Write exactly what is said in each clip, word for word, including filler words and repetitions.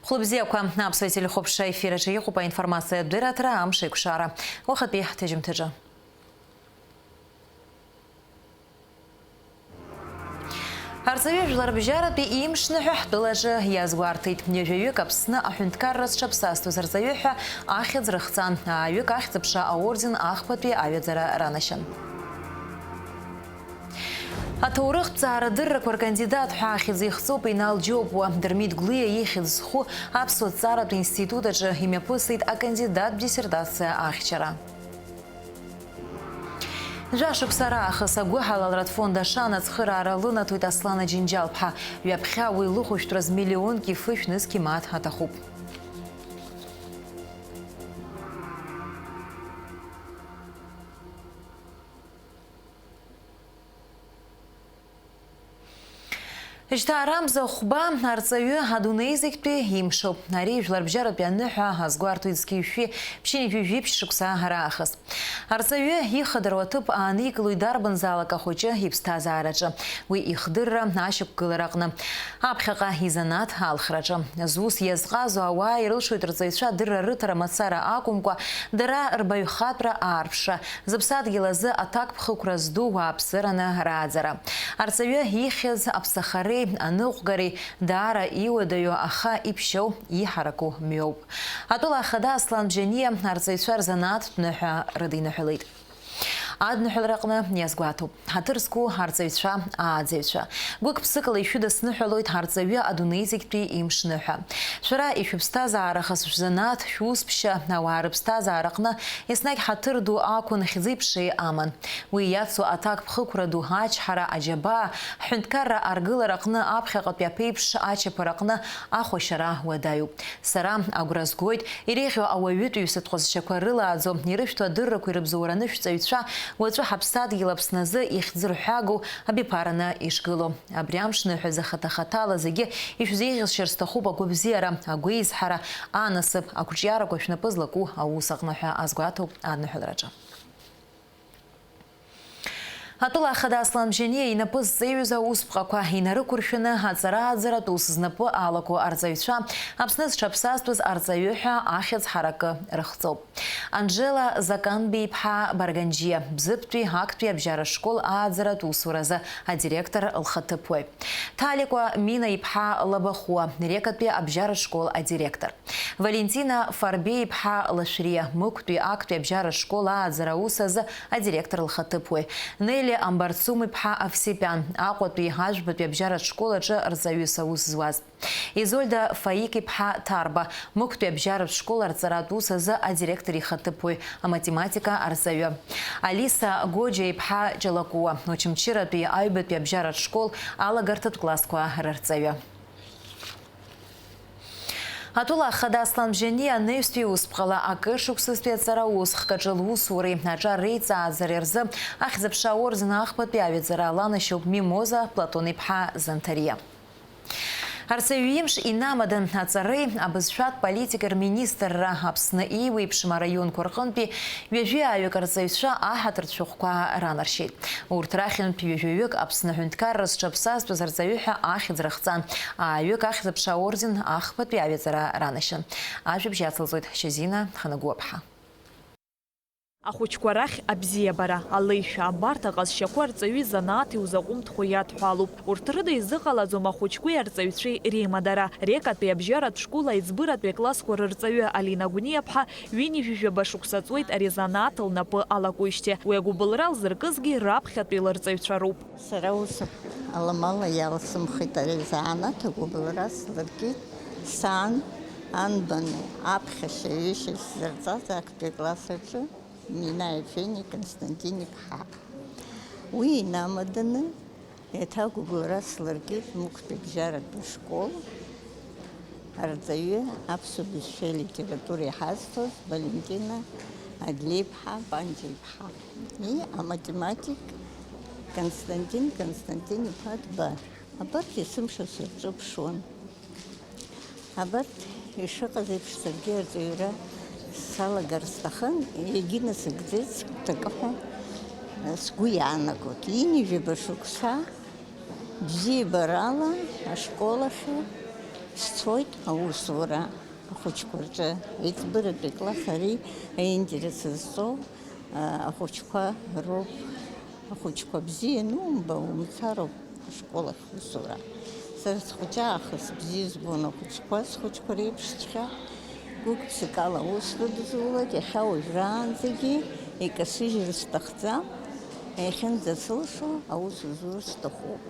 Хәлыбзиақәа, аԥсуа телехәаԥшра ефир аҿы иҟоуп аинформациатә дырраҭара «Амш еиқәшара». Уахатәи ҳҭыжьымҭаҿы. Арҵаҩы жәларбжьаратәи имшныҳәа ҳтәылаҿы иазгәарҭеит. Ҩажәаҩык Аԥсны аҳәынҭқарра зҽаԥсазтәыз арҵаҩы ҳәа ахьӡ рыхҵан, ааҩык Ахьӡ-аԥша аорден ахԥатәи аҩаӡара ранашьан. Аҭоурыхтә ҵаарадыррақәа ркандидат ҳәа ахьӡ ихҵоуп Инал Џьопуа. Дырмит Гәлиа ихьӡ зху аԥсуа ҭҵааратә институт аҿы имҩаԥысит акандидаттә диссертациа ахьчара. Жәашықәса раахыс агәыҳалалратә фонд «Ашана» ацхыраара лынаҭоит Аслан Аџьынџьал-ԥҳа. Ҩаԥхьа уи лыхәышәтәраз миллионки фышә нызқьи мааҭ аҭахуп. Жьҭаарамза хәба арҵаҩы адунеи зегьтәи имшоуп. Ари жәларбжьаратәи аныҳәа азгәарҭоит зқьи жәшәи ԥшьынҩажәи жәиԥшь шықәса раахыс. Арҵаҩы ихадыруа ҭыԥ ааникылоит дарбанзаалак ахәыҷы иԥсҭазаараҿы, уи ихдырра ашьақәгылараҟны, аԥхьаҟа изанааҭ алхраҿы. Зус иазҟазо ауаа ирылшоит рҵаҩцәа адырра рыҭара мацара акәымкәа, дара рбаҩхатәра аарԥшра, зыԥсадгьыл азы аҭакԥхықәра зду уааԥсыраны рааӡара. Арҵаҩы ихьыз аԥсахареи аныҟәгареи даара иуадаҩу, аха иԥшьоу, иҳараку мҩоуп. Атәыла ахада Аслан Бжьаниа арҵаҩцәа рзанааҭтә ныҳәа рыдиныҳәалеит. Адныҳәалараҟны иазгәаҭоуп. Ҳаҭыр зқәу арҵаҩцәа, ааӡаҩцәа. Гәык-ԥсыкала ишәыдысныҳәалоит ҳарҵаҩы адунеи зегьтәи имшныҳәа. Шәара ишәыԥсҭазаарахаз шәзанааҭ, шәусԥшьа, ауаа рыԥсҭазаараҟны еснагь ҳаҭыр ду ақәын, хьӡи-ԥшеи аман. Уи иацу аҭакԥхықәра ду, ачҳара, аџьабаа, ҳҳәынҭқарра аргылараҟны аԥхьаҟатәи аԥеиԥш ачаԥараҟны ахәашьара уадаҩуп. Сара агәра згоит, иреиӷьу ауаҩытәыҩсатә ҟазшьақәа рылааӡо, ирышәҭо адыррақәа ирыбзоураны шәҵаҩцәа уаҵәы ҳаԥсадгьыл Аԥсны азы ихьӡырҳәагоу абиԥараны ишгылоу. Абри амш ныҳәазы хаҭа-хаҭала зегьы ишәзеиӷьасшьар сҭахуп агәабзиара, агәеизҳара, анасыԥ, ақәҿиарақәа шәнапы злаку аус аҟны ҳәа азгәаҭоуп адныҳәалараҿы. Атәыла ахада Аслан Бжьаниа инапы зҵеиҩыз аусԥҟақәа инарықәыршәаны аҵара-ааӡаратә ус знапы алаку арҵаҩцәа Аԥсны зҽаԥсазтәыз арҵаҩы ҳәа ахьӡ ҳаракы рыхҵоуп. Анжела Заканбеи-иԥҳа Барганџьиа, Бзыԥтәи актәи абжьаратә школ ааӡаратә усуразы адиректор лхаҭыԥуаҩ. Ҭаликәа Мина-иԥҳа Лабахәуа, Рекатәи абжьаратә школ адиректор. Валентина Фарбеи-иԥҳа Лашәриа, Мықәтәи актәи абжьаратә школ ааӡара аус азы адиректор лхаҭыԥуаҩ, Нели Амбарцум-иԥҳа Овсепиан, Аҟәатәи Ажәбатәи абжьаратә школ аҿы рҵаҩыс аус зуаз, Изольда Фаик-иԥҳа Ҭарба, Мықәтәи абжьаратә школ арҵаратә ус азы адиректор ихаҭыԥуаҩ, аматематика арҵаҩы, Алиса Гоџьа-иԥҳа Ҷалакуа, Очамчыратәи аҩбатәи абжьаратә школ алагарҭатә классқәа рырҵаҩы. Атәыла ахада Аслан Бжьаниа анаҩстәи усԥҟала акы шықәсызтәи аҵара усхк аҿы лусуреи аҿар реиҵааӡареи рзы Ахьӡ-аԥша аорден ахԥатәи аҩаӡара аланашьоуп Мимоза Платон-иԥҳа Занҭариа. Арҵаҩы имш инамадан аҵареи абызшәатә политикеи рминистрра Аԥсны еиуеиԥшым араионқәа рҟынтәи ҩажәи ааҩык арҵаҩцәа аҳаҭыртә шәҟәқәа ранаршьеит. Урҭ рахьынтә ҩажәаҩык Аԥсны аҳәынҭқарра зҽаԥсазтәыз арҵаҩы ҳәа ахьӡ рыхҵан, ааҩык Ахьӡ-аԥша аорден ахԥатәи аҩаӡара ранашьан. Ажәабжь иацылҵоит Шьазина Ханагәаԥҳа. Ахәыҷқәа рахь абзиабара, алеишәа, абарҭ аҟазшьақәа арҵаҩи занааҭи узаҟәымҭхо иадҳәалоуп. Урҭ рыда изыҟалаӡом ахәыҷқәеи арҵаҩцәеи реимадара. Рекатәи абжьаратә школ аиҵбыратәи аклассқәа рырҵаҩы Алина Гәниаԥҳа ҩынҩажәижәаба шықәса ҵуеит ари занааҭ лнапы алакуижьҭеи. Уи агәыбылра лзыркызгьы раԥхьатәи лырҵаҩцәа роуп. Сара ус аламала иалсымхит ари занааҭ агәыбылра слыркит. Сан, анбану, аԥхьашьа-ҩышьа сзырҵаз актәи акласс аҿы Минаи Фени Константин-иԥҳа. Уи инамаданы еиҭа агәыбылра слыркит Мықәтәи абжьаратәи ашкол арҵаҩы, аԥсуа бызшәеи алитературеи ҳазҭоз Валентина Адлеиԥҳа Панџьа-иԥҳа. И аматематик Константин Константин-иԥа Дба. Абарҭ есымша сырҿыԥшуан. Абарҭ ишыҟаз еиԥш саргьы арҵаҩра салагар сҭахын, егьи насыгӡеит сгәҭакы ҳәа сгәы иаанагоит. Ҩынҩажәаба шықәса бзиабарала ашкол ахь Сцоит аусура ахәыҷқәа рҿы, еиҵбыратәи класс ари аинтерес зҵоу, а, ахәыҷқәа роуп. Ахәыҷқәа бзиа анумба, умцароуп ашкол ахь усура. Сара схәыҷы аахыс бзиа збон ахәыҷқәа, схәыҷқәа реиԥшҵәҟьа гәык-ԥсыкала аус рыдызулак, иахьа уажәраанӡагьы икасыжьыр сҭахӡам, иахьынӡасылшо аус зур сҭахуп.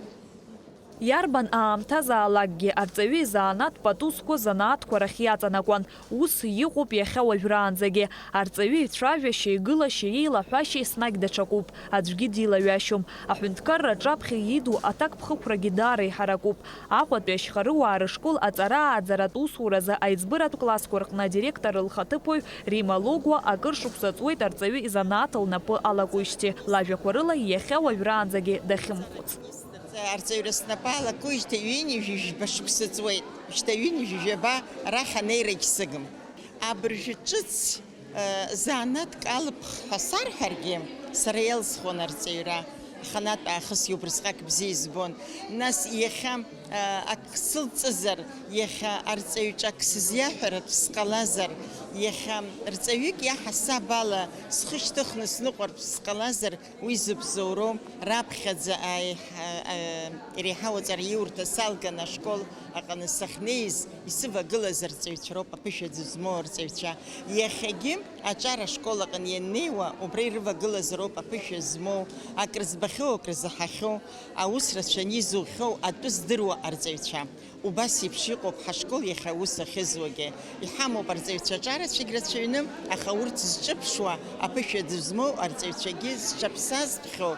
Иарбан аамҭазаалакгьы арҵаҩы изанааҭ пату зқәу занааҭқәа рахь иаҵанакуан. Ус иҟоуп иахьа уажәраанӡагьы. Арҵаҩы ицәажәашьеи игылашьеи иеилаҳәашьеи еснагь даҽакуп, аӡәгьы дилаҩашьом. Аҳәынҭқарра аҿаԥхьа иду аҭакԥхықәрагьы даара иҳаракуп. Аҟәатәи ашьхарыуаа рышкол аҵара-ааӡаратә усуразы аиҵбыратә классқәа рҟны адиректор лхаҭыԥуаҩ Рима Логәуа акыр шықәса ҵуеит арҵаҩы изанааҭ лнапы алакуижьҭеи, лажәақәа рыла иахьа уажәраанӡагьы дахьымхәыц. Арҵаҩра снапы алакуижьҭеи ҩынҩажәи жәба шықәса ҵуеит. Шьҭа ҩынҩажәи жәаба рахь анеирагь сыгым. Абыржәы ҿыц, э, занааҭк алыԥх ҳәа сарҳәаргьы, сара иалсхуан арҵаҩра. Аханатә аахысгьы убрысҟак бзиа избон. Нас иахьа, э, ак сылҵызар, иахьа арҵаҩ ҿак сызиаҳәаратә сҟалазар, иахьа рҵаҩык иаҳасаб ала схы шьҭыхны сныҟәартә сҟалазар, уи зыбзоуроу раԥхьаӡа аиҳа-, а, иреиҳау аҵараиурҭа салган ашкол аҟны сахьнеиз, исывагылаз арҵаҩцәа роуп аԥышәа зызмоу арҵаҩцәа. Иахьагьы аҿар ашкол аҟны ианнеиуа, убра ирывагылаз роуп аԥышәа змоу, акрызбахьоу, акрызаҳахьоу, аус рацәаны изухьоу атәы здыруа арҵаҩцәа. Убас еиԥш иҟоуп ҳашкол иахьа аус ахьызуагьы. Иҳамоуп арҵаҩцәа аҿарацәагь рацәаҩны, аха урҭ зҿыԥшуа, аԥышәа зызмоу арҵаҩцәагьы, зҽаԥсазтәхьоу,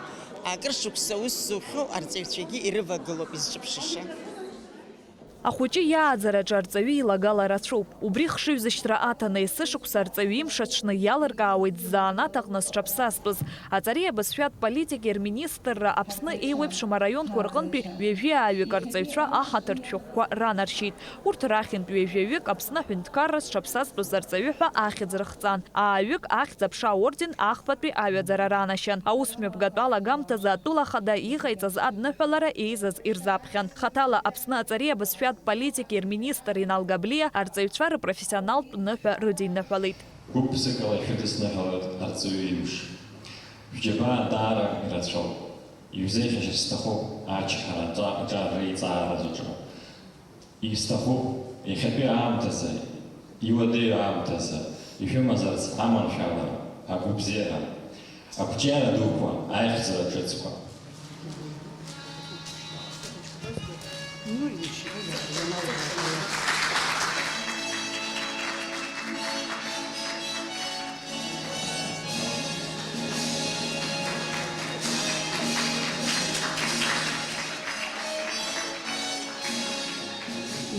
акыр шықәса аус зухьоу арҵаҩцәагьы ирывагылоуп изҿыԥшыша. Ахәыҷы иааӡараҿы арҵаҩы илагала рацәоуп. Убри хшыҩзышьҭра аҭаны, есышықәса арҵаҩы имш аҽны иалыркаауеит ззаанаҭ аҟны зҽаԥсазтәыз. Аҵареи абызшәатә политикеи рминистрра Аԥсны еиуеиԥшым араионқәа рҟынтәи ҩажәи ааҩык арҵаҩцәа аҳаҭыртә шәҟәқәа ранаршьеит. Урҭ рахьынтә ҩажәаҩык Аԥсны аҳәынҭқарра зҽаԥсазтәыз арҵаҩы ҳәа ахьӡ рыхҵан. Ааҩык ахьӡ-аԥша аорден ахԥатәи аҩаӡара ранашьан. Аусмҩаԥгатә алагамҭазы атәыла ахада иҟаиҵаз адныҳәалара еизаз ирзаԥхьан. Хаҭала Аԥсны аҵареи абызшәатә политикеи рминистр Инал Габлиа арҵаҩцәа рыпрофессионалтә ныҳәа рыдиныҳәалеит. Гәык-ԥсыкала шәыдысныҳәалоит арҵаҩы имш. Шәџьабаа даара ирацәоуп. Иузеиӷьашьар сҭахуп ачҳара аҿа-, аҿар реиҵааразаҿы. Исҭахуп, иахьатәи аамҭазы, иуадаҩу аамҭазы ишәымазарц аманшәалара, агәабзиара, ақәҿиара дуқәа, аихьӡара ҿыцқәа.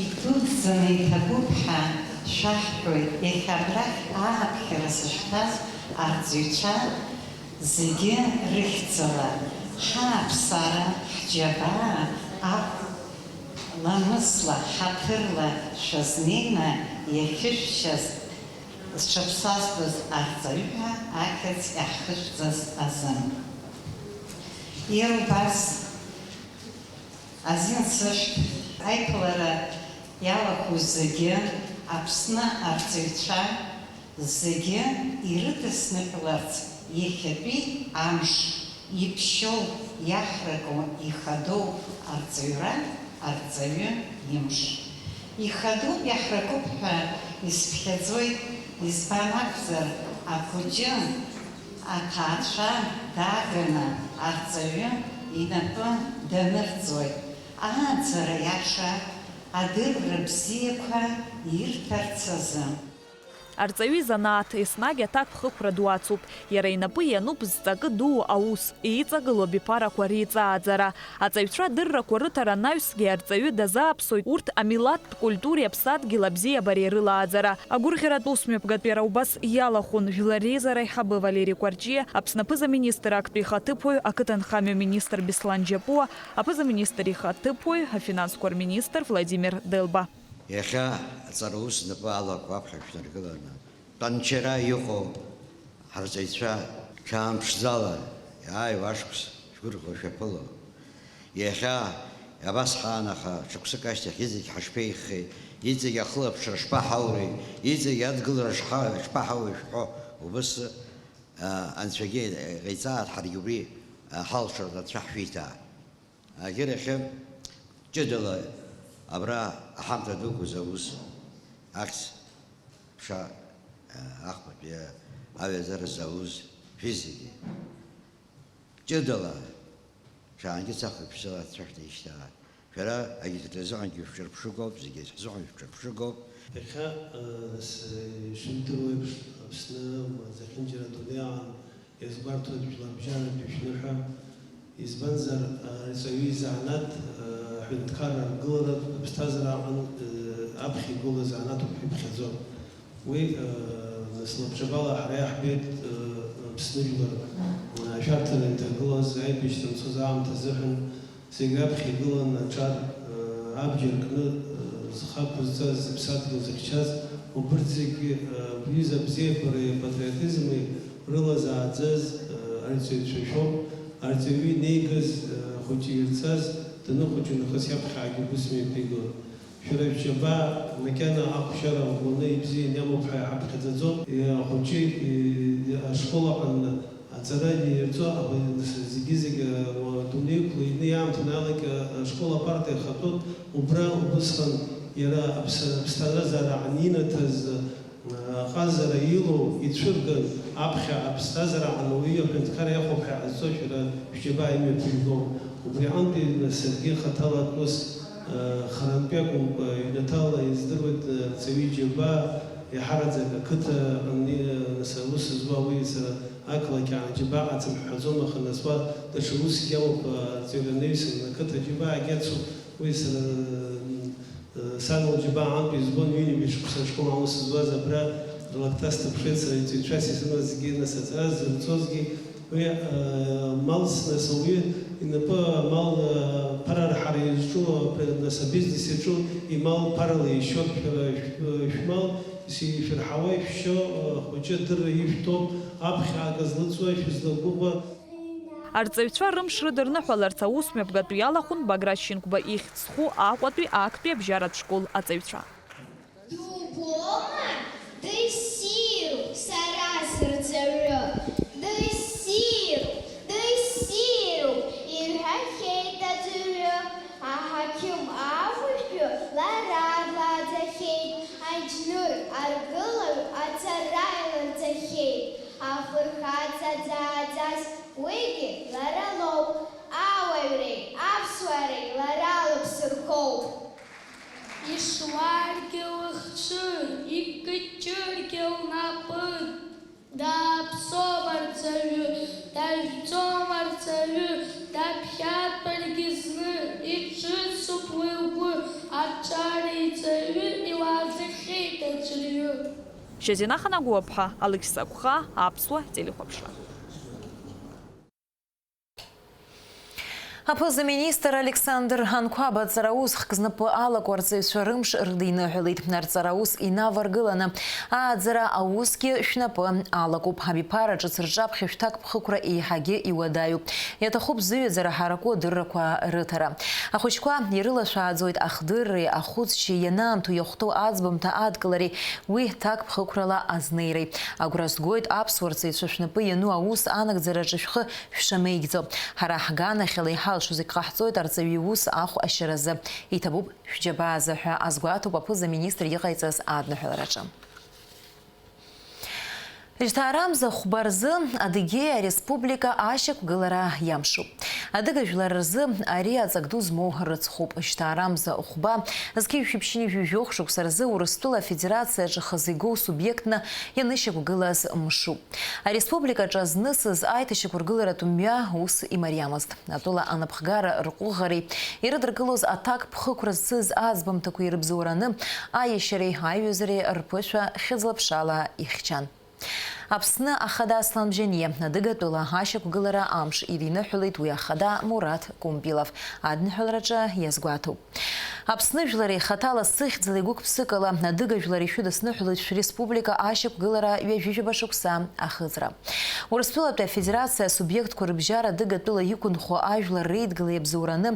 Идуӡӡаны иҭабуп ҳәа шәаҳҳәоит, иахьа абрахь ааԥхьара сышәҭаз арҵаҩцәа зегьы рыхьӡала, ҳааԥсара, ҳџьабаа ахә ламысла, ҳаҭырла шәазнеины иахьышәшьаз зҽаԥсазтәыз арҵаҩы ҳәа ахьӡ иаҳхышәҵаз азын. Иара убас азин сышәҭ, аиԥылара иалахәу зегьы, Аԥсны арҵаҩцәа зегьы ирыдысныҳәаларц иахьатәи амш иԥшьоу, иаҳраку, ихадоу арҵаҩра, арҵаҩы имш. Ихадоуп, иаҳракуп ҳәа исԥхьаӡоит, избан акәзар, ахәыҷы аҭаацәа дааганы арҵаҩы инапы данырҵоит, ааӡара иаша, адырра бзиақәа ирҭарц азы. Арҵаҩы изанааҭ еснагь аҭакԥхықәра ду ацуп. Иара инапы иануп зҵакы дуу аус, еиҵагылоу абиԥарақәа реиҵааӡара. Аҵаҩцәа адыррақәа рыҭара анаҩсгьы арҵаҩы дазааԥсоит, урҭ амилаҭтә культуреи аԥсадгьыл абзиабареи рылааӡара. Агәырӷьаратә усмҩаԥгатә иара убас иалахәын Жәлар Реизара аиҳабы Валери Кәарҷиа, Аԥсны аԥыза-министр актәи ихаҭыԥуаҩ, ақыҭанхамҩа министр Беслан Џьапуа, аԥыза-министр ихаҭыԥуаҩ, афинансқәа рминистр Владимир Делба. Иахьа аҵараус знапы алаку аԥхьа шәнаргыланы, тәанчара иҟоу ҳарҵаҩцәа, ҽаамԥшӡала иааиуа ашықәс шәгәырӷьо шәаԥыло. Иахьа Абас ҳаан, аха шықәсык ашьҭахь иҵегь ҳашԥеиӷьхеи, иҵегь ахылаԥшра шԥаҳаури, иҵегь адгылара шҳа-, шԥаҳауи шәҳәо, убыс, а, Анцәагьы иҟаиҵааит ҳаргьы убри, а, ҳалшоит, Анцәа ҳшәиҭаа. Агьырахьы, ҷыдала абра аҳамҭа дуқәа зауз, ахьӡ-ԥша, а, ахԥатәи аҩаӡара зауз шәызегьы. Ҷыдала, шаангьы цахак шәзы ацәа шәҭаишьҭаа. Шәара агьырҭ рзыҳәангьы шәҿырԥшыгоуп, зегьы ҳзыҳәан шәҿырԥшыгоуп. Иахьа, э, нас, э, ишәымдыруеиԥш, Аԥсны, ма зехьынџьара адунеи аан иазгәарҭоит жәларбжьаратәи шәныҳәа. Избанзар, э, арҵаҩы изанааҭ, э, аҳәынҭқарра аргыларатә аԥсҭазаара аҟны, э, аԥхьа игылоу азанааҭуп ҳәа иԥхьаӡоуп. Уи, э, нас лабҿабала ҳара иаҳбеит, э, Аԥсны жәлар, э, ашәарҭара иҭагылаз аибашьра анцоз аамҭа азыҳәан зегь раԥхьа игылан аҿар, э, абџьар кны, э, зхы ақәызҵаз, зыԥсадгьыл зыхьчаз, убырҭ зегьы, э, бҩыза абзиабареи апатриотизми рыла зааӡаз, э, арҵаҩцәа шәоуп. Арҵаҩы инеигаз, э, ахәыҷы ирҵаз, даныхәыҷы нахыс иаԥхьагьы убыс мҩаԥигон. Шәара шәџьабаа макьана ахәшьара ӷәӷәаны ибзианы иамоуп ҳәа иҳаԥхьаӡаӡом. Ахәыҷы, и-, ашкол аҟны аҵара иаирҵо, аба-, зегьы-зегьы, уа, дунеи ықәланы иаамҭаны алакь, ашкол апарта ихатәоит. Убра убысҟан иара аԥс-, аԥсҭазаара анинаҭаз, аҟазара илоу ицәырган, аԥхьа аԥсҭазаара ауаҩы аҳәынҭқар иахәоуп ҳәа иҟазҵо шәара шәџьабаа имҩаԥыжәгом. Убри аҟынтәи, нас, саргьы хаҭала ус, э, харантәи акәымкәа, ҩнаҭала издыруеит, э, арҵаҩы иџьабаа, иаҳараӡак ақыҭа аҟны, э, нас, аус зуа уи сара ақалақь аан џьабаа ҟаҵам ҳҳәаӡом, аха нас уа даҽа усгьы амоуп, э, арҵаҩра анаҩсан, ақыҭа џьабаагьы ацуп, уи сара, э, Сан лџьабаа аҟынтә избон, ҩынҩажәа шықәса ашкол аус зуаз абра рлакҭа сҭаԥшуеит сара, иҵаҩцәас исымазгьы, нас аҵара зырҵозгьы, уи, э, малс, нас ауаҩы инапы амал, э, ԥарарҳара иазҿу, э, нас абизнес иаҿу имал ԥарала ишьоит, шәара шә-, шәмал ишәырҳауа ишәшьо, э, ахәыҷы адырра ишәҭо, аԥхьаага злыҵуа шәызлагәыӷуа. Арҵаҩцәа рымш рыдырныҳәаларц аус мҩаԥгатәы иалахәын Баграт Шьынқәба ихьӡ зху Аҟәатәи актәи абжьаратә школ аҵаҩцәа. Дубома, дыссируп сара сырҵаҩы, дыссируп, дыссируп, иҳәахьеит аӡәырҩы. Аҳақьым ахәшәтәы лара длаӡахьеит, аџьныр аргылаҩ ацара илырҵахьеит. Афырхаҵа дзааӡаз уигьы лара лоуп, ауаҩреи аԥсуаареи лара лыԥсы рхоуп. Ишуаргьы лыхцәы, икыҷыргьы лнапы. Дааԥсоуп арҵаҩы, дажәӡом арҵаҩы, даԥхьатәаргьы зны, иҿыцуп уи лгәы, аҿар иҵаҩы илаӡахьеит аӡәырҩы. Шьазина Ханагәыаԥҳа, Алықьса Гәха, Аԥсуа телехәаԥшра. Аԥыза-министр Александр Анқәаб аҵараус хк знапы алаку арҵаҩцәа рымш рыдиныҳәалеит. Арҵараус инаваргыланы, ааӡара аусгьы шәнапы алакуп. Абиԥара ҿыц рҿаԥхьа шәҭакԥхықәра еиҳагьы иуадаҩуп. Иаҭахуп зыҩаӡара ҳараку адыррақәа рыҭара. Ахәыҷқәа ирылашәааӡоит ахдырреи ахәыцшьеи ианаамҭоу иахәҭоу аӡбамҭа адкылареи уи ҭакԥхықәрала азнеиреи. Агәра згоит аԥсуа рҵаҩцәа шәнапы иану аус анагӡараҿы шәхы шәшамеигӡо. Ҳара ҳганахьала иҳалшо зегь ҟаҳҵоит арҵаҩы иус ахә ашьаразы. Иҭабуп шәџьабаа азы ҳәа азгәаҭоуп аԥыза-министр иҟаиҵаз адныҳәалараҿы. Жьҭаарамза хәба рзы Адыгеиа Ареспублика ашьақәгылара иамшуп. Адыга жәлар рзы ари аҵак ду змоу рыцхуп. Жьҭаарамза хәба зқьи жәшәи ԥшьынҩажәи жәохә шықәса рзы Урыстәыла Афедерациаҿы хазы игоу субиектны ианышьақәгылаз мшуп. Ареспубликаҿы азнысыз аиҭашьақәыргыларатә мҩа ус имариамызт. Атәыла анапхгара рҟәыӷареи ирыдыркылоз аҭакԥхықәра зцыз аӡбамҭақәеи рыбзоураны аиашьареи аиҩызареи рԥышәа хьыӡла-ԥшала ихьчан. Аԥсны Ахада Аслан Бжьаниа, адыгатәыла ашьақәгылара амш ириныҳәалеит уи ахада Мураҭ Кумпилов, адныҳәалараҿы иазгәаҭоуп. Аԥсны жәлари хаҭала сыхьӡала игәык-ԥсыкала адыга жәлари шәыдысныҳәалоит шәреспублика ашьақәгылара ҩажәижәаба шықәса ахыҵра. Урыстәылатәи Афедерациа асубиектқәа рыбжьара адыгатәыла иқәынхо ажәлар реидгылеи абзоураны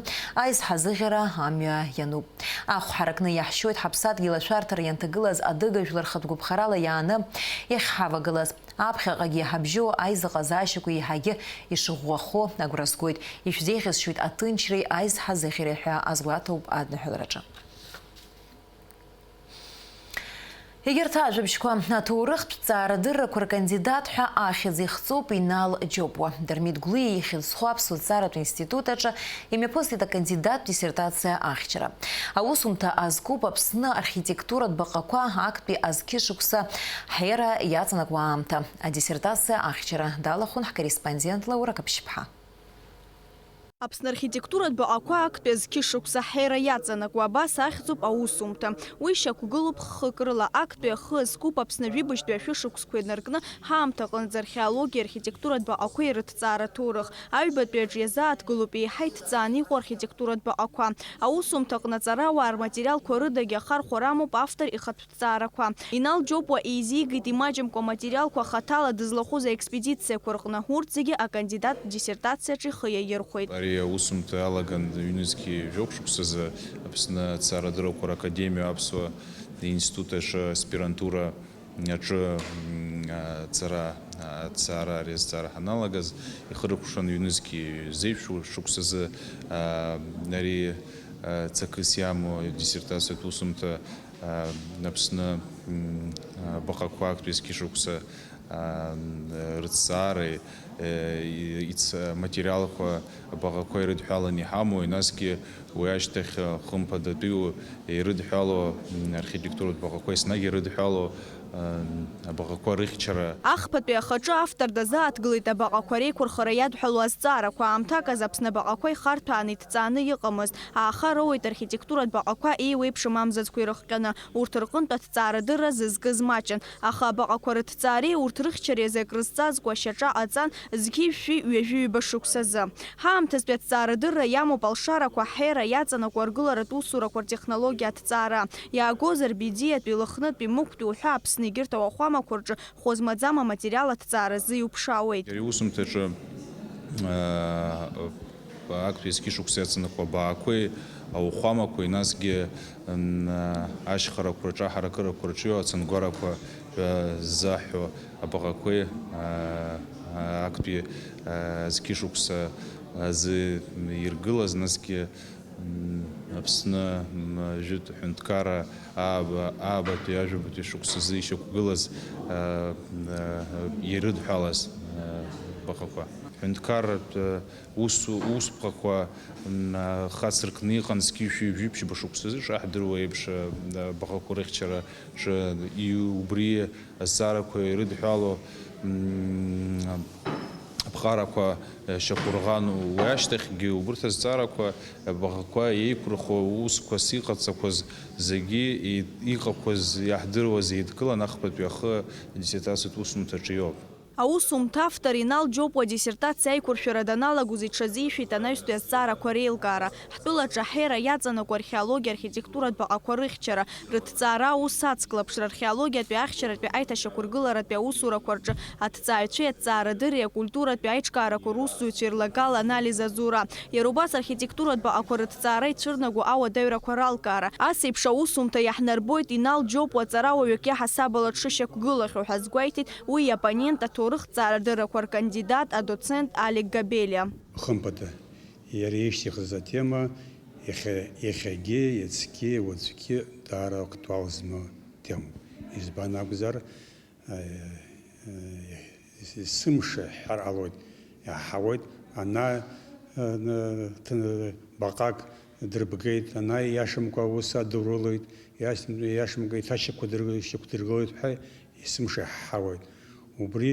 аизҳазыӷьара амҩа иануп. Ахә ҳаракны иаҳшьоит ҳаԥсадгьыл ашәарҭара ианҭагылаз адыга жәлар рхатә гәаԥхарала иааны иахьҳавагылаз. Аԥхьаҟагьы иҳабжьоу аизыҟазаашьақәа еиҳагьы ишыӷәӷәахо агәра згоит. Ишәзеиӷьасшьоит аҭынчреи аизҳазыӷьареи ҳәа азгәаҭоуп адныҳәалараҿы. Егьырҭ ажәабжьқәа, аҭоурыхтә ҭҵаарадыррақәа ркандидат ҳәа ахьӡ ихҵоуп Инал Џьопуа. Дырмит Гәлиа ихьӡ зху Аԥсуа ҭҵааратә институт аҿы имҩаԥысит акандидаттә диссертациа ахьчара. Аусумҭа азкуп Аԥсны архитектуратә баҟақәа актәи азқьышықәса ҳера иаҵанакуа аамҭа. Адиссертациа ахьчара далахәын ҳкорреспондент Лаура Каԥшьԥҳа. Аԥсны архитектуратә баҟақәа актәи азқьышықәса ҳера иаҵанакуа абас ахьӡуп аусумҭа. Уи шьақәгылоуп хкык рыла, актәи ахы азкуп Аԥсны жәибжьтәи ашәышықәсқәа инаркны ҳаамҭа аҟынӡа археологиеи архитектуратә баҟақәеи рыҭҵаара ҭоурых. Аҩбатәи аҿы иазааҭгылоуп еиҳа иҭҵааны иҟоу архитектуратә баҟақәа. Аусумҭаҟны аҵарауаа рматериалқәа рыдагьы ахархәара амоуп автор ихатә ҭҵаарақәа. Инал Џьопуа еизигеит имаҷымкәа аматериалқәа хаҭала дызлахәыз аекспедициақәа рҟны. Урҭ зегьы акандидат диссертациаҿы ихы иаирхәеит. Ари аусумҭа алаган ҩнызқьи жәохә шықәсазы Аԥсны аҭҵаарадыррақәа ракадемиа аԥсуа институт аҿы аспирантура аҿы, м, аҵара, аҭҵаара, ари азҵаара ҳаналагаз, ихыркәшан ҩнызқьи зеижә шықәсазы, а, ари, а, ҵакыс иамоу диссертациатә усумҭа, а, Аԥсны, м, а, баҟақәа актәи зқьышықәса, а, рыҭҵаареи, э, и-, иц-, материалқәа, абаҟақәа ирыдҳәалан иҳамои, насгьы уи ашьҭахь, а, хымԥадатәиу ирыдҳәало, м, архитектуратә баҟақәа еснагь ирыдҳәало, а, абаҟақәа рыхьчара. Ахԥатәи ахаҿы автор дазааҭгылеит абаҟақәа реиқәырхара иадҳәало азҵаарақәа. Аамҭак азы Аԥсны абаҟақәа ихарҭәааны иҭҵааны иҟамызт. Ааха роуеит архитектуратә баҟақәа еиуеиԥшым амзаӡқәа ирыхҟьаны. Урҭ рҟынтә аҭҵаарадырра зызкыз маҷын, аха абаҟақәа рыҭҵаареи урҭ рыхьчареи азы акрызҵазкуа шьаҿа ҟаҵан зқьи жәшәи ҩажәи ҩба шықәсазы. Ҳаамҭазтәи аҭҵаарадырра иамоуп алшарақәа ҳера иаҵанакуа аргыларатә усурақәа ртехнологиа аҭҵаара. Иаагозар, Бедиатәи, Лыхнытәи, Мықәтәи уҳәа Аԥсны егьырҭ ауахәамақәа рҿы хәы змаӡам аматериал аҭҵааразы иуԥшаауеит. Ари аусумҭаҿы, аа, актәи зқьышықәса иаҵанакуа абаақәеи ауахәамақәеи, насгьы, м, ашьхарақәа рҿы аҳаракырақәа рҿио ацынгәарақәа ҳәа ззаҳҳәо абаҟақәеи, аа, актәи, аа, зқьышықәса азы иргылаз, насгьы, м, Аԥсны, м, жәытә ҳәынҭқарра ааба-, аабатәи ажәабатәи шықәсазы ишьақәгылаз, аа, м, аа, ирыдҳәалаз, аа, баҟақәа. Ҳәынҭқарратә, ус, усԥҟақәа, м, хацыркны иҟан зқьи жәшәи жәиԥшьба шықәсазы, шаҳдыруа еиԥш, а, баҟақәа рыхьчара ҿы, и-, убри азҵаарақәа ирыдҳәало, м, аԥҟарақәа, а, шьақәырӷан. Уи ашьҭахьгьы убырҭ азҵаарақәа, абаҟақәа еиқәырхо усқәас иҟаҵақәаз зегьы, и-, иҟақәаз, иаҳдыруаз еидкылан, ахԥатәи ахы адиссертациатә усумҭаҿы иоуп. Аусумҭа автор Инал Џьопуа адиссертациа аиқәыршәара даналагоз иҽазишәеит анаҩстәи азҵаарақәа реилкаара, ҳтәылаҿы аҳәера иаҵанакуа археологиа, архитектуратә баҟақәа рыхьчара, рыҭҵаара аус ацклаԥшра, археологиатәи ахьчаратәи аиҭашьақәыргыларатәи аусурақәа рҿы аҭҵааҩцәеи аҭҵаарадырреи акультуратәи аиҿкаарақәа русзуҩцәеи рлагала анализ азура, иара убас архитектуратә баҟақәа рыҭҵаара ицәырнаго ауадаҩрақәа ралкаара. Ас еиԥш аусумҭа иаҳнарбоит Инал Џьопуа ҵарауаҩык иаҳасабала дшышьақәгылахьоу ҳәа азгәеиҭеит уи иоппонент, аҭоурых ҭҵаарадыррақәа ркандидат, адоцент Алик Габелиа. Хымԥада, иара ишьҭихыз атема иахьа, иахьагьы, иацгьы, уаҵәгьы даара актуал змоу темоуп. Избан акәзар, есымша ҳҳәар ҟалоит, иаҳауеит, ана, ы, ҭ-, баҟак дырбгеит, ана ииашамкәа аус адурылоит, ииашам-, ииашамкәа иҭачақәа дыр-, шьақәдыргылоит ҳәа есымша иаҳҳауеит. Убри,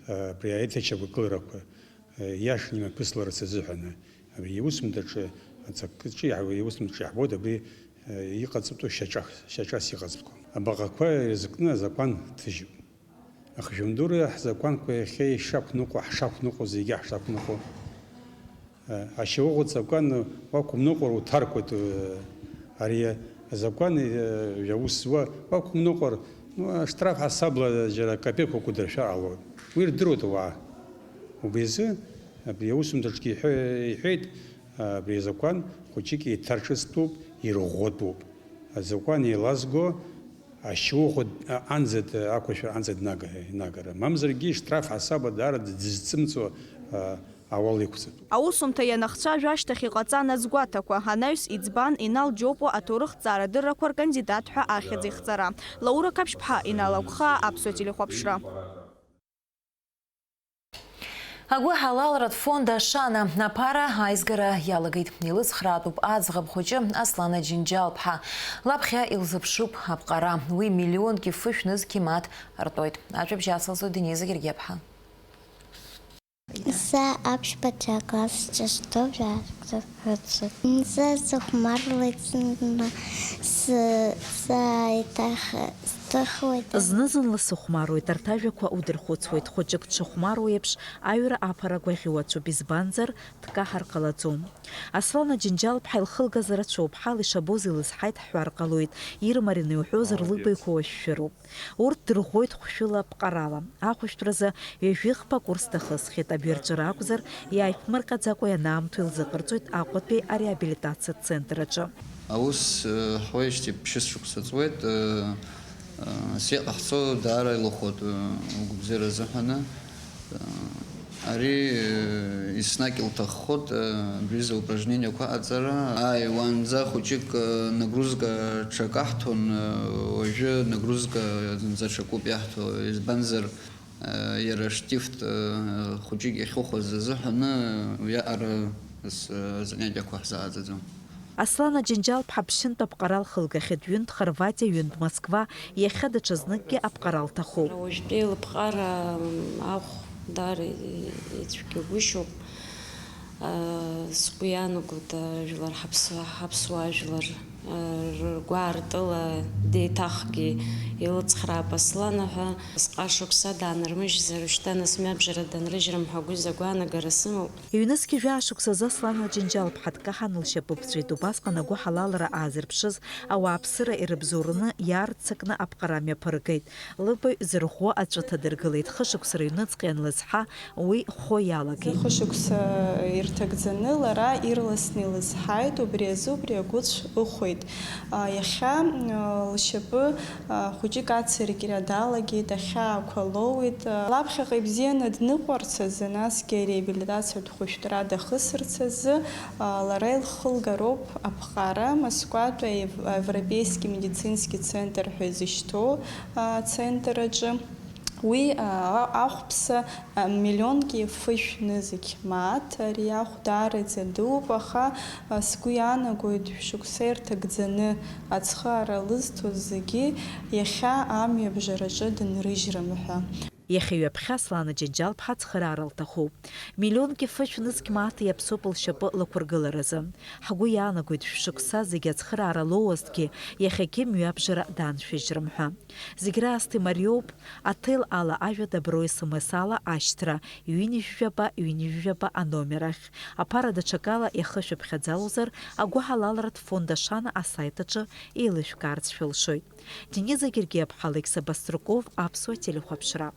ы, абри аиҭачақәгыларақәа, ы, ииашаны имҩаԥысларц азыҳәан, абри иусумҭаҿы, ацакыҿы иаҳ-, иусумҭаҿы иаҳбоит абри, ы, иҟаҵатәу шьаҿа-, шьаҿас иҟаҵатәқәа. Абаҟақәа ирызкны азакәан ҭыжьуп. Ахжәындура ҳзакәанқәа иахьа ишақәныҟәо, ҳшақәныҟәо, зегьы ҳшақәныҟәо, ашьауӷә закәан уақәымныҟәар уҭаркуеит, Ари азакәан, э, аус зуа уақәымныҟәар, ну, аштраф ҳасабла џьара капеққәак удыршәар ҟалоит. Уи рдыруеит ауаа. Убри азы абри аусумҭаҿгьы иҳәе-, иҳәеит, абри азакәан хәыҷык еиҭарҿыцтәуп, ирӷәӷәатәуп. Азакәан еилазго ашьоухәа анӡа ақәашәара анӡа днага-, инагара. Мамзаргьы иштраф ҳасабла даара дызҵымҵуа, а, ауал иқәҵатәуп. Аусумҭа ианахцәажәа ашьҭахь иҟаҵан азгәаҭақәа, анаҩс иӡбан Инал Џьопуа аҭоурыхҭҵаарадыррақәа ркандидат ҳәа ахьӡ ихҵара. Лаура Қаԥшьԥҳа, Инал Агәхаа, Аԥсуа телехәаԥшра. Агәыҳалалратә фонд Ашана аԥара аизгара иалагеит. Илыцхраатәуп аӡӷаб хәыҷы Аслан Аџьынџьал-ԥҳа. Лаԥхьа илзыԥшуп аԥҟара. Уи миллионки фышә нызқьи мааҭ ртәоит. Аҿыбжьы ацылҵоит Дениза Гергиаԥҳа. Сэ аԥшьбатәи акласс сҿы стәоуп, жәаф-, Сыхәмарлоит зны, сы-, сааиҭах-, сҭыхуеит. Зны-зынла сыхәмаруеит, арҭ ажәақәа удырхәыцуеит, хәыҷык дшыхәмаруа еиԥш, аҩра аԥара гәаӷьуацәоуп, избанзар, дкаҳар ҟалаӡом. Аслан Аџьынџьал-ԥҳа илхылгаз рацәоуп, ҳал ишабоз илызҳаит ҳҳәар ҟалоит, ирмарин иуҳәозар, лыбаҩқәа уашәшәыроуп. Урҭ дырӷәӷәоит хәшәыла ԥҟарала. Ахәышәтәразы ҩажәихԥа акурс дахысхьеит, абҩарҵәыра акәзар, иааиԥмырҟьаӡакәа ианаамҭоу илзыҟарҵоит Аҟәатәи ареабилитациатә центр аҿы. Аус, э, ҳуеижьҭеи ԥшьышықәса ҵуеит, э, э, сиҟаҳҵо даара илыхәоит, э, угәабзиара азыҳәаны. Ари, э, еснагь илҭаххоит, э, абри азы упражнениақәа аҟаҵара. Ааи, уаанӡа хәыҷык, э, нагрузка ҽак аҳҭон, э, уажәы нагрузка зынӡа ҽакуп иаҳҭо, избанзар, э, иара штифт, э, хәыҷык иахьыхәаз азыҳәаны уиаҟара ас-, э, занятиақәа ҳзааӡаӡом. Аслан Аџьынџьал-ԥҳа ԥшьынтә аԥҟара лхылгахьеит, ҩынтә Хорватиа, ҩынтә Москва, иахьа даҽазнык аԥҟара лҭахуп. Уажәтәи лыԥҟара ахә даара ицәгьагәышьоуп. Сгәы иаанагоит, жәлар ҳаԥсуа, ҳаԥсуа жәлар ргәаартыла деиҭахгьы илыцхраап Аслана ҳәа. Сҟа шықәса даанырмыжьзар, шьҭа нас мҩабжара данрыжьрым ҳәа агәы-, агәаанагара сымоуп. Ҩнызқьи жәаа шықәсазы Аслан Аџьынџьал-ԥҳа дкаҳаны лшьапы ԥҵәеит, убасҟан агәыҳалалра аазырԥшыз ауааԥсыра ирыбзоураны иаарццакны аԥҟара мҩаԥыргеит. Лыбаҩ зырӷәӷәо аҵәы ҭадыргылеит, хышықәса рыҩныҵҟа ианлызҳа, уи хәо иалагеит. Хышықәса ирҭагӡаны лара ирласны илызҳаит, убри азы убри агәыцә ыхәеит. Иахьа лшьапы хәыҷык ацыркьра далагеит, ахьаақәа лоуит. Лаԥхьаҟа ибзианы дныҟәарц азы, насгьы ареабилитациатә хәышәтәра дахысырц азы, лара илхылгароуп аԥҟара Москватәи аев-, Европейский медицинский центр ҳәа изышьҭоу ацентр аҿы. Уи, а, ахәԥса, а, миллионки фышә нызқь мааҭ, ари ахә даараӡа дууп, аха, а, сгәы иаанагоит, шықәса ирҭагӡаны ацхыраара лызҭоз зегьы иахьа амҩабжараҿы дынрыжьрым ҳәа. Иахьа ҩаԥхьа Аслан Аџьынџьал-ԥҳа ацхыраара лҭахуп. Миллионки фышә нызқь мааҭ иаԥсоуп лшьапы лықәыргыларазы. Ҳгәы иаанагоит, шәшықәса зегьы ацхыраара лоуазҭгьы, иахьагьы мҩабжара даншәыжьрым ҳәа. Зегь раасҭа имариоуп аҭел ала ажәа добро СМС ала ашьҭра, ҩынҩажәаба, ҩынҩажәаба аномер ахь. Аԥара даҽакала иахышәыԥхьаӡалозар, агәыҳалалратә фонд Ашана асайт аҿы еилышәкаарц шәылшоит. Дениза Гергиаԥҳа, Алықьса Баструков, Аԥсуа телехәаԥшра.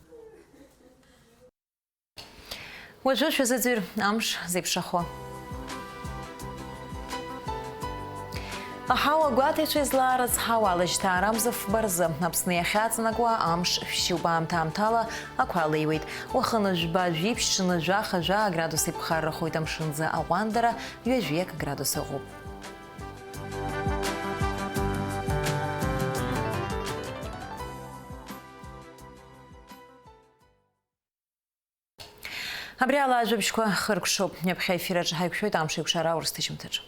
Уажәы шәазыӡырҩ амш зеиԥшрахо. Аҳауа гәаҭеицәа излаарыцҳауа алыжьҭаарамза фба рзы Аԥсны иахьаҵанакуа амш шәшьуп, аамҭа-аамҭала ақәа леиуеит. Уахынла жәба-жәиԥшь, ҽынла жәаха-жәаа градуси ԥхаррахоит, амшынӡы аҟәандара ҩажәи акы градус ыҟоуп. Абри ала ажәабжьқәа хыркәшоуп. Ҩаԥхьа аефир аҿы ҳаиқәшәоит амш еиқәшара аурыс ҭыжьымҭаҿы.